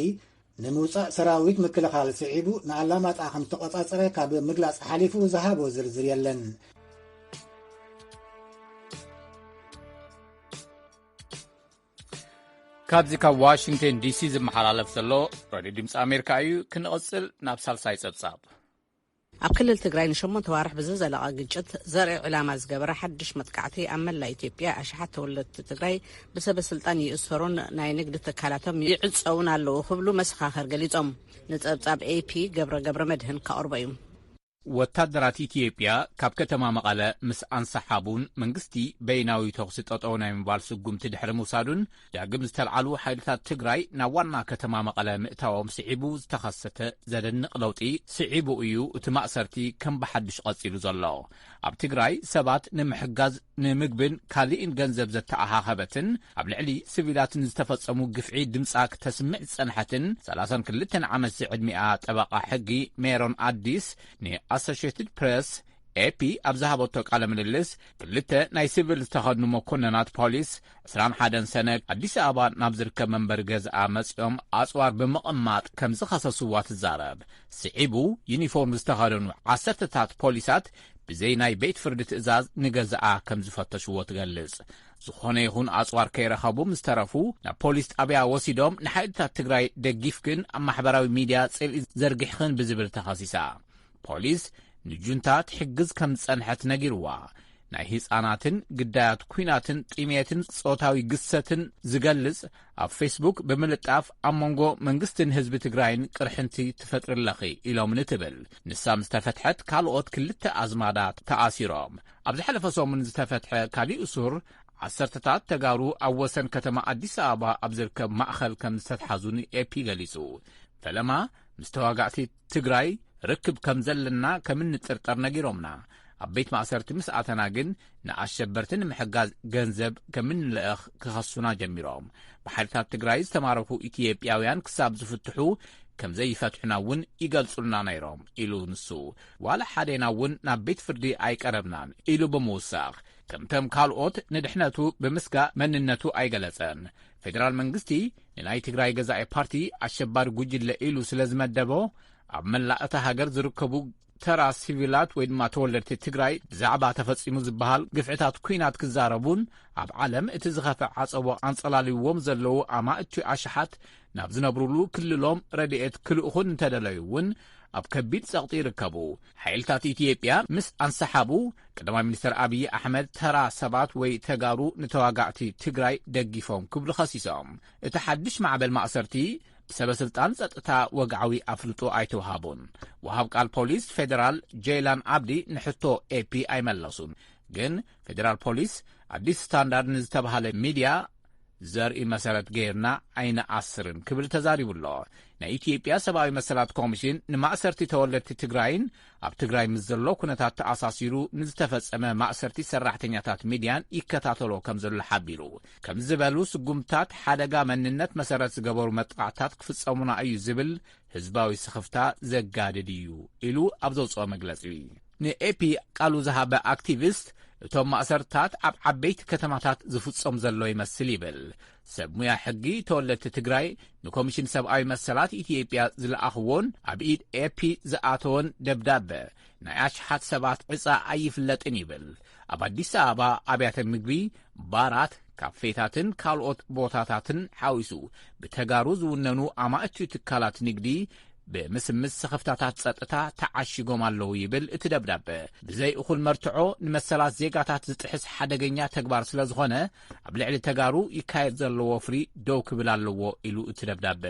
ንምውጻእ ሰራዊት ምክልኻል ስዒቡ ንኣላማጣ ከም ዝተቖጻጸረ ካብ ምግላጽ ሓሊፉ ዝሃቦ ዝርዝር የለን። ካብዚ ካብ ዋሽንግተን ዲሲ ዝመሓላለፍ ዘሎ ሬድዮ ድምፂ ኣሜሪካ እዩ። ክንቕጽል ናብ ሳልሳይ ጸብጻብ። ኣብ ክልል ትግራይ ንሸሞንተ ዋርሕ ብዝዘለቐ ግጭት ዘርኢ ዕላማ ዝገበረ ሓድሽ መጥቃዕቲ ኣብ መላእ ኢትዮጵያ ኣሽሓት ተወለድቲ ትግራይ ብሰበ ስልጣን ይእሰሩን ናይ ንግዲ ትካላቶም ይዕጸውን ኣለዉ ክብሉ መሰኻኽር ገሊጾም። ንጸብጻብ ኤፒ ገብረ ገብረ መድህን ከቕርቦ እዩ። ወታደራት ኢትዮጵያ ካብ ከተማ መቐለ ምስ ኣንሰሓቡን መንግስቲ በይናዊ ተኹሲ ጠጠው ናይ ምባል ስጉምቲ ድሕሪ ምውሳዱን ዳግም ዝተልዓሉ ሓይልታት ትግራይ ናብ ዋና ከተማ መቐለ ምእታዎም ስዒቡ ዝተኸሰተ ዘደንቕ ለውጢ ስዒቡ እዩ እቲ ማእሰርቲ ከም ብሓድሽ ቀጺሉ ዘሎ። ኣብ ትግራይ ሰባት ንምሕጋዝ ንምግብን ካሊእን ገንዘብ ዘተኣኻኸበትን ኣብ ልዕሊ ስቪላትን ዝተፈጸሙ ግፍዒ ድምጻ ክተስምዕ ዝጸንሐትን ሰላሳን ክልተን ዓመት ዝዕድሚኣ ጠበቓ ሕጊ ሜሮን ኣዲስ ንኣሶሽትድ ፕሬስ ኤፒ ኣብ ዝሃበቶ ቃለ ምልልስ፣ ክልተ ናይ ስቪል ዝተኸድኑ መኮንናት ፖሊስ ዕስራን ሓደን ሰነ ኣዲስ ኣበባ ናብ ዝርከብ መንበሪ ገዝኣ መጺኦም ኣጽዋር ብምቕማጥ ከም ዝኸሰስዋ ትዛረብ። ስዒቡ ዩኒፎርም ዝተኸደኑ ዓሰርተታት ፖሊሳት ብዘይ ናይ ቤት ፍርዲ ትእዛዝ ንገዛኣ ከም ዝፈተሽዎ ትገልጽ። ዝኾነ ይኹን ኣጽዋር ከይረኸቡ ምስ ተረፉ ናብ ፖሊስ ጣብያ ወሲዶም ንሓይልታት ትግራይ ደጊፍክን ኣብ ማሕበራዊ ሚድያ ጽልኢ ዘርጊሕኽን ብዝብል ተኸሲሳ። ፖሊስ ንጁንታ ትሕግዝ ከም ዝጸንሐት ነጊርዋ። ናይ ህጻናትን ግዳያት ኲናትን ጥሜትን ጾታዊ ግሰትን ዝገልጽ ኣብ ፌስቡክ ብምልጣፍ ኣብ መንጎ መንግስትን ህዝቢ ትግራይን ቅርሕንቲ ትፈጥሪ ኣለኺ ኢሎምኒ ትብል። ንሳ ምስ ተፈትሐት ካልኦት ክልተ ኣዝማዳ ተኣሲሮም። ኣብ ዝሓለፈ ሰሙን ዝተፈትሐ ካሊእ እሱር ዓሰርተታት ተጋሩ ኣብ ወሰን ከተማ ኣዲስ ኣበባ ኣብ ዝርከብ ማእኸል ከም ዝተትሓዙ ንኤፒ ገሊጹ። ፈለማ ምስ ተዋጋእቲ ትግራይ ርክብ ከም ዘለና ከም እንጥርጠር ነጊሮምና። ኣብ ቤት ማእሰርቲ ምስ ኣተና ግን ንኣሸበርቲ ንምሕጋዝ ገንዘብ ከም እንልእኽ ክኸሱና ጀሚሮም። ብሓይልታት ትግራይ ዝተማረኹ ኢትዮጵያውያን ክሳብ ዝፍትሑ ከም ዘይፈትሑና እውን ይገልጹልና ነይሮም ኢሉ ንሱ። ዋላ ሓዴና እውን ናብ ቤት ፍርዲ ኣይቀረብናን ኢሉ ብምውሳኽ፣ ከምቶም ካልኦት ንድሕነቱ ብምስጋእ መንነቱ ኣይገለጸን። ፌደራል መንግስቲ ንናይ ትግራይ ገዛኢ ፓርቲ ኣሸባሪ ጉጅለ ኢሉ ስለ ዝመደቦ፣ ኣብ መላእ እታ ሃገር ዝርከቡ ተራ ሲቪላት ወይ ድማ ተወለድቲ ትግራይ ብዛዕባ ተፈጺሙ ዝበሃል ግፍዕታት ኲናት ክዛረቡን ኣብ ዓለም እቲ ዝኸፍአ ዓጸቦ ኣንጸላልይዎም ዘለዉ ኣማእቲ ኣሽሓት ናብ ዝነብሩሉ ክልሎም ረድኤት ክልእኹን እንተደለዩ እውን ኣብ ከቢድ ጸቕጢ ይርከቡ። ሓይልታት ኢትዮጵያ ምስ ኣንሰሓቡ ቀዳማይ ሚኒስትር ኣብይ ኣሕመድ ተራ ሰባት ወይ ተጋሩ ንተዋጋእቲ ትግራይ ደጊፎም ክብሉ ኸሲሶም። እቲ ሓድሽ ማዕበል ማእሰርቲ ብሰበ ስልጣን ጸጥታ ወግዓዊ ኣፍልጦ ኣይተውሃቡን። ወሃብ ቃል ፖሊስ ፌደራል ጀይላን ኣብዲ ንሕቶ ኤፒ ኣይመለሱን። ግን ፌደራል ፖሊስ ኣዲስ ስታንዳርድ ንዝተባሃለ ሚድያ ዘርኢ መሰረት ገይርና ኣይንኣስርን ክብል ተዛሪቡ ኣሎ። ናይ ኢትዮጵያ ሰብኣዊ መሰላት ኮሚሽን ንማእሰርቲ ተወለድቲ ትግራይን ኣብ ትግራይ ምስ ዘሎ ኩነታት ተኣሳሲሩ ንዝተፈጸመ ማእሰርቲ ሰራሕተኛታት ሚድያን ይከታተሎ ከም ዘሎ ሓቢሩ። ከም ዝበሉ ስጉምታት ሓደጋ መንነት መሰረት ዝገበሩ መጥቃዕታት ክፍጸሙና እዩ ዝብል ህዝባዊ ስኽፍታ ዘጋድድ እዩ ኢሉ ኣብ ዘውፅኦ መግለፂ። ንኤፒ ቃሉ ዝሃበ ኣክቲቪስት፣ እቶም ማእሰርታት ኣብ ዓበይቲ ከተማታት ዝፍጸም ዘሎ ይመስል ይብል። ሰብ ሙያ ሕጊ ተወለድቲ ትግራይ ንኮሚሽን ሰብኣዊ መሰላት ኢትዮጵያ ዝለኣኽዎን ኣብ ኢድ ኤፒ ዝኣተወን ደብዳበ ናይ ኣሽሓት ሰባት ዕፃ ኣይፍለጥን ይብል። ኣብ ኣዲስ ኣበባ ኣብያተ ምግቢ፣ ባራት፣ ካፌታትን ካልኦት ቦታታትን ሓዊሱ ብተጋሩ ዝውነኑ ኣማእቲ ትካላት ንግዲ ብምስምስ ስኽፍታታት ጸጥታ ተዓሺጎም ኣለዉ ይብል እቲ ደብዳበ። ብዘይ እኹል መርትዖ ንመሰላት ዜጋታት ዝጥሕስ ሓደገኛ ተግባር ስለ ዝኾነ ኣብ ልዕሊ ተጋሩ ይካየድ ዘሎ ወፍሪ ደው ክብል ኣለዎ ኢሉ እቲ ደብዳበ።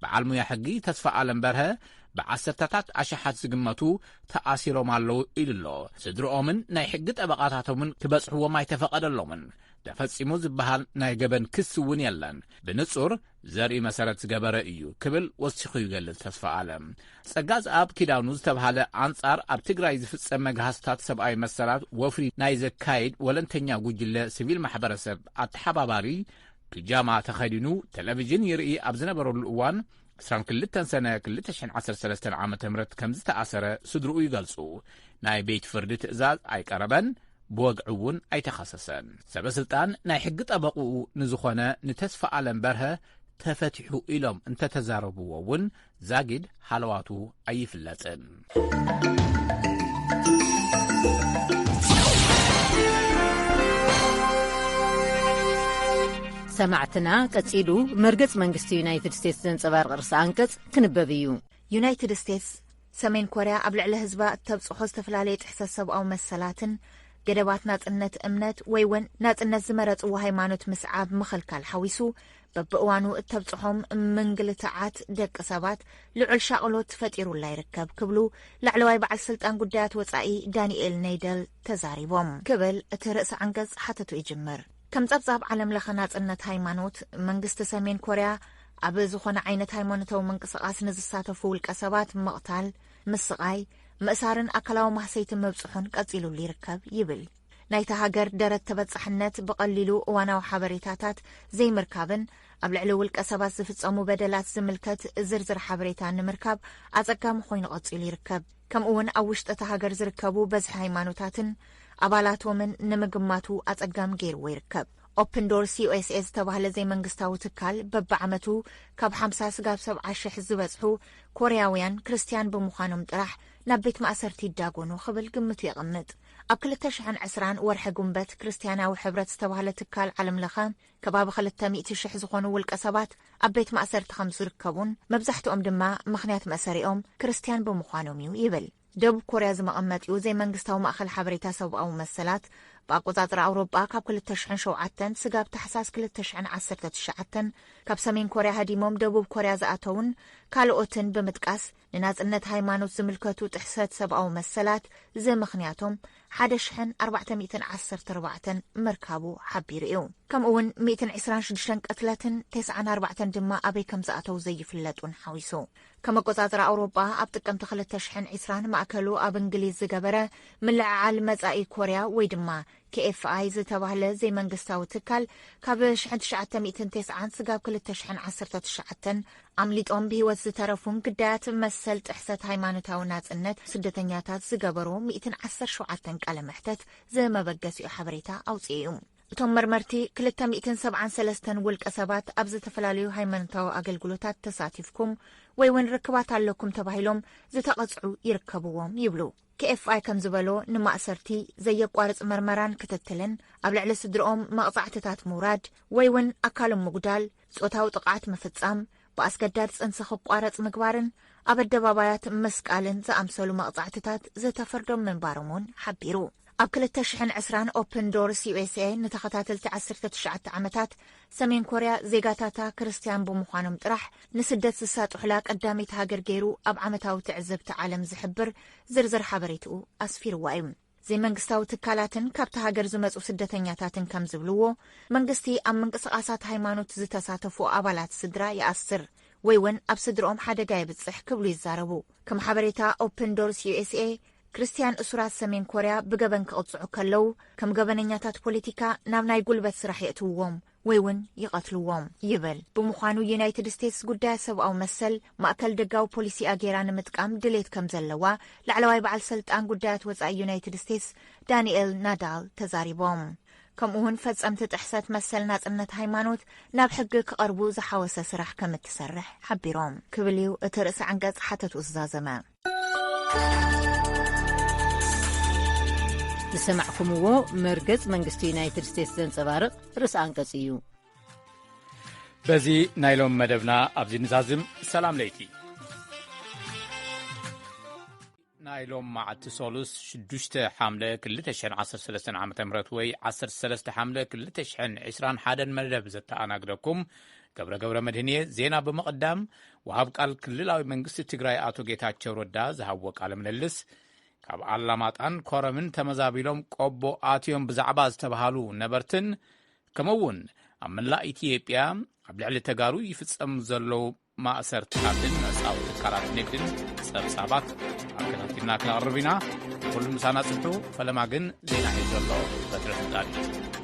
በዓል ሙያ ሕጊ ተስፋ ኣለም በርሀ ብዓሰርተታት ኣሽሓት ዝግመቱ ተኣሲሮም ኣለዉ ኢሉ ኣሎ። ስድርኦምን ናይ ሕጊ ጠበቓታቶምን ክበጽሕዎም ኣይተፈቐደሎምን። ተፈጺሙ ዝበሃል ናይ ገበን ክሲ እውን የለን። ብንጹር ዘርኢ መሰረት ዝገበረ እዩ ክብል ወሲኹ ይገልጽ ተስፋ ኣለም። ጸጋዝኣብ ኪዳኑ ዝተብሃለ ኣንጻር ኣብ ትግራይ ዝፍጸም መግሃስታት ሰብኣዊ መሰላት ወፍሪ ናይ ዘካይድ ወለንተኛ ጉጅለ ሲቪል ማሕበረሰብ ኣተሓባባሪ ፒጃማ ተኸዲኑ ቴሌቪዥን ይርኢ ኣብ ዝነበረሉ እዋን ዕስራን ክልተን ሰነ ክልተ ሽሕን ዓሰርተ ሰለስተን ዓመተ ምህረት ከም ዝተኣሰረ ስድርኡ ይገልጹ። ናይ ቤት ፍርዲ ትእዛዝ ኣይቀረበን፣ ብወግዒ እውን ኣይተኸሰሰን። ሰበ ስልጣን ናይ ሕጊ ጠበቕኡ ንዝኾነ ንተስፋ ኣለም በርሀ ተፈቲሑ ኢሎም እንተተዛረብዎ እውን ዛጊድ ሃለዋቱ ኣይፍለጥን። ሰማዕትና፣ ቀጺሉ መርገጽ መንግስቲ ዩናይትድ ስቴትስ ዘንጸባርቕ ርእሰ ኣንቀጽ ክንበብ እዩ። ዩናይትድ ስቴትስ ሰሜን ኮርያ ኣብ ልዕሊ ህዝባ እተብጽሖ ዝተፈላለየ ጥሕሰት ሰብኣዊ መሰላትን ገደባት ናጽነት እምነት ወይ እውን ናጽነት ዝመረጽዎ ሃይማኖት ምስዓብ ምኽልካል ሓዊሱ በብእዋኑ እተብጽሖም ምንግልትዓት ደቂ ሰባት ልዑል ሻቕሎት ፈጢሩላ ይርከብ ክብሉ ላዕለዋይ በዓል ስልጣን ጉዳያት ወጻኢ ዳንኤል ነይደል ተዛሪቦም ክብል እቲ ርእሰ ዓንቀጽ ሓተቱ ይጅምር። ከም ጸብጻብ ዓለም ለኸ ናጽነት ሃይማኖት መንግስቲ ሰሜን ኮርያ ኣብ ዝኾነ ዓይነት ሃይማኖታዊ ምንቅስቓስ ንዝሳተፉ ውልቀ ሰባት ምቕታል፣ ምስቓይ፣ ምእሳርን ኣካላዊ ማህሰይቲ ምብጽሑን ቀጺሉሉ ይርከብ ይብል። ናይታ ሃገር ደረት ተበጻሕነት ብቐሊሉ እዋናዊ ሓበሬታታት ዘይምርካብን ኣብ ልዕሊ ውልቀ ሰባት ዝፍጸሙ በደላት ዝምልከት ዝርዝር ሓበሬታ ንምርካብ ኣጸጋሚ ኮይኑ ቀጺሉ ይርከብ። ከምኡ እውን ኣብ ውሽጢ እታ ሃገር ዝርከቡ በዝሒ ሃይማኖታትን ኣባላቶምን ንምግማቱ ኣጸጋሚ ገይርዎ ይርከብ። ኦፕን ዶርስ ዩ ኤስ ኤ ዝተባህለ ዘይመንግስታዊ ትካል በብዓመቱ ካብ ሓምሳ ስጋብ ሰብዓ ሽሕ ዝበጽሑ ኮርያውያን ክርስትያን ብምዃኖም ጥራሕ ናብ ቤት ማእሰርቲ ይዳጎኑ ክብል ግምቱ የቐምጥ። ኣብ ክልተ ሽሕን ዕስራን ወርሒ ጉንበት ክርስትያናዊ ሕብረት ዝተባህለ ትካል ዓለም ለኸ ከባቢ ክልተ ሚእቲ ሽሕ ዝኾኑ ውልቀ ሰባት ኣብ ቤት ማእሰርቲ ከም ዝርከቡን መብዛሕትኦም ድማ ምኽንያት መእሰሪኦም ክርስትያን ብምዃኖም እዩ ይብል። ደቡብ ኮርያ ዝመቐመጢኡ ዘይመንግስታዊ ማእኸል ሓበሬታ ሰብኣዊ መሰላት ብኣቆጻጽራ ኣውሮጳ ካብ ክልተ ሽሕን ሸውዓተን ስጋብ ታሕሳስ ክልተ ሽሕን ዓሰርተ ትሽዓተን ካብ ሰሜን ኮርያ ሃዲሞም ደቡብ ኮርያ ዝኣተውን ካልኦትን ብምጥቃስ ንናጽነት ሃይማኖት ዝምልከቱ ጥሕሰት ሰብኣዊ መሰላት ዝምኽንያቶም ሓደ ሽሕን ኣርባዕተ ሚእትን ዓሰርተ ኣርባዕተን ምርካቡ ሓቢሩ እዩ። ከምኡ እውን ሚእትን ዕስራን ሽዱሽተን ቅትለትን ተስዓን ኣርባዕተን ድማ ኣበይ ከም ዝኣተው ዘይፍለጡን ሓዊሱ። ከም ኣቆጻጽራ ኣውሮጳ ኣብ ጥቅምቲ ክልተ ሽሕን ዕስራን ማእከሉ ኣብ እንግሊዝ ዝገበረ ምልዕዓል መጻኢ ኮርያ ወይ ድማ ኬ ኤፍ ኣይ ዝተባህለ ዘይመንግስታዊ ትካል ካብ ሽሕን ትሽዓተ ሚእትን ተስዓን ስጋብ ክልተ ሽሕን ዓሰርተ ትሽዓተን ኣምሊጦም ብህይወት ዝተረፉን ግዳያት መሰል ጥሕሰት ሃይማኖታዊ ናጽነት ስደተኛታት ዝገበሮ ሚእትን ዓሰርተ ሸውዓተን ቃለ መሕተት ዝመበገሲኡ ሓበሬታ ኣውጽኡ እዩ። እቶም መርመርቲ ክልተ ሚእትን ሰብዓን ሰለስተን ውልቀ ሰባት ኣብ ዝተፈላለዩ ሃይማኖታዊ ኣገልግሎታት ተሳቲፍኩም ወይ እውን ርክባት ኣለኩም ተባሂሎም ዝተቐጽዑ ይርከብዎም ይብሉ። ኬ ኤፍ ኣይ ከም ዝበሎ ንማእሰርቲ ዘየቋርጽ መርመራን ክትትልን ኣብ ልዕሊ ስድርኦም መቕጻዕትታት ምውራድ ወይ እውን ኣካሎም ምጉዳል፣ ጾታዊ ጥቕዓት ምፍጻም፣ ብኣስገዳድ ጽንሲ ክቋረጽ ምግባርን ኣብ ኣደባባያት ምስቃልን ዝኣምሰሉ መቕጻዕትታት ዝተፈርዶም ምንባሮም እውን ሓቢሩ። ኣብ ክልተ ሽሕን ዕስራን ኦፕን ዶርስ ዩ ኤስ ኤ ንተኸታተልቲ ዓሰርተ ትሽዓተ ዓመታት ሰሜን ኮርያ ዜጋታታ ክርስትያን ብምዃኖም ጥራሕ ንስደት ዝሳጥሑላ ቀዳመይቲ ሃገር ገይሩ ኣብ ዓመታዊ ትዕዝብቲ ዓለም ዝሕብር ዝርዝር ሓበሬትኡ ኣስፊርዋ እዩ። ዘይመንግስታዊ ትካላትን ካብቲ ሃገር ዝመጹ ስደተኛታትን ከም ዝብልዎ መንግስቲ ኣብ ምንቅስቓሳት ሃይማኖት ዝተሳተፉ ኣባላት ስድራ ይኣስር ወይ እውን ኣብ ስድርኦም ሓደጋ የብጽሕ ክብሉ ይዛረቡ። ከም ሓበሬታ ኦፕን ዶርስ ዩ ኤስ ኤ ክርስትያን እሱራት ሰሜን ኮርያ ብገበን ክቕጽዑ ከለዉ ከም ገበነኛታት ፖለቲካ ናብ ናይ ጉልበት ስራሕ የእትውዎም ወይ እውን ይቐትልዎም ይብል። ብምዃኑ ዩናይትድ ስቴትስ ጉዳያት ሰብኣዊ መሰል ማእከል ደጋዊ ፖሊሲኣ ገይራ ንምጥቃም ድሌት ከም ዘለዋ ላዕለዋይ በዓል ሰልጣን ጉዳያት ወጻኢ ዩናይትድ ስቴትስ ዳንኤል ናዳል ተዛሪቦም። ከምኡ እውን ፈጸምቲ ጥሕሰት መሰል ናጽነት ሃይማኖት ናብ ሕጊ ክቐርቡ ዝሓወሰ ስራሕ ከም እትሰርሕ ሓቢሮም ክብል እዩ እቲ ርእሰ ዓንቀጽ ሓተቱ ዝዛዘመ። ዝሰማዕኩምዎ መርገጽ መንግስቲ ዩናይትድ ስቴትስ ዘንጸባርቕ ርእሰ ኣንቀጽ እዩ። በዚ ናይ ሎም መደብና ኣብዚ ንዛዝም። ሰላም ለይቲ። ናይ ሎም መዓልቲ ሶሉስ ሽዱሽተ ሓምለ ክልተ ሽሕን ዓሰርተ ሰለስተን ዓመተ ምህረት ወይ ዓሰርተ ሰለስተ ሓምለ ክልተ ሽሕን ዕስራን ሓደን መደብ ዘተኣናግደኩም ገብረ ገብረ መድህንየ። ዜና ብምቕዳም፣ ወሃብ ቃል ክልላዊ መንግስቲ ትግራይ ኣቶ ጌታቸው ረዳ ዝሃብዎ ቃለ ምልልስ፣ ካብ ኣላማጣን ኮረምን ተመዛቢሎም ቆቦ ኣትዮም ብዛዕባ ዝተባሃሉ ነበርትን፣ ከምኡ እውን ኣብ መላእ ኢትዮጵያ ኣብ ልዕሊ ተጋሩ ይፍጸም ዘለዉ ማእሰርትታትን መጻወቲ ትካላት ንግድን ጸብጻባት ኣከታቲልና ክነቕርብ ኢና። ኩሉ ምሳና ጽንሑ። ፈለማ ግን ዜና ሒዙ ዘሎ በትረ ስልጣን እዩ።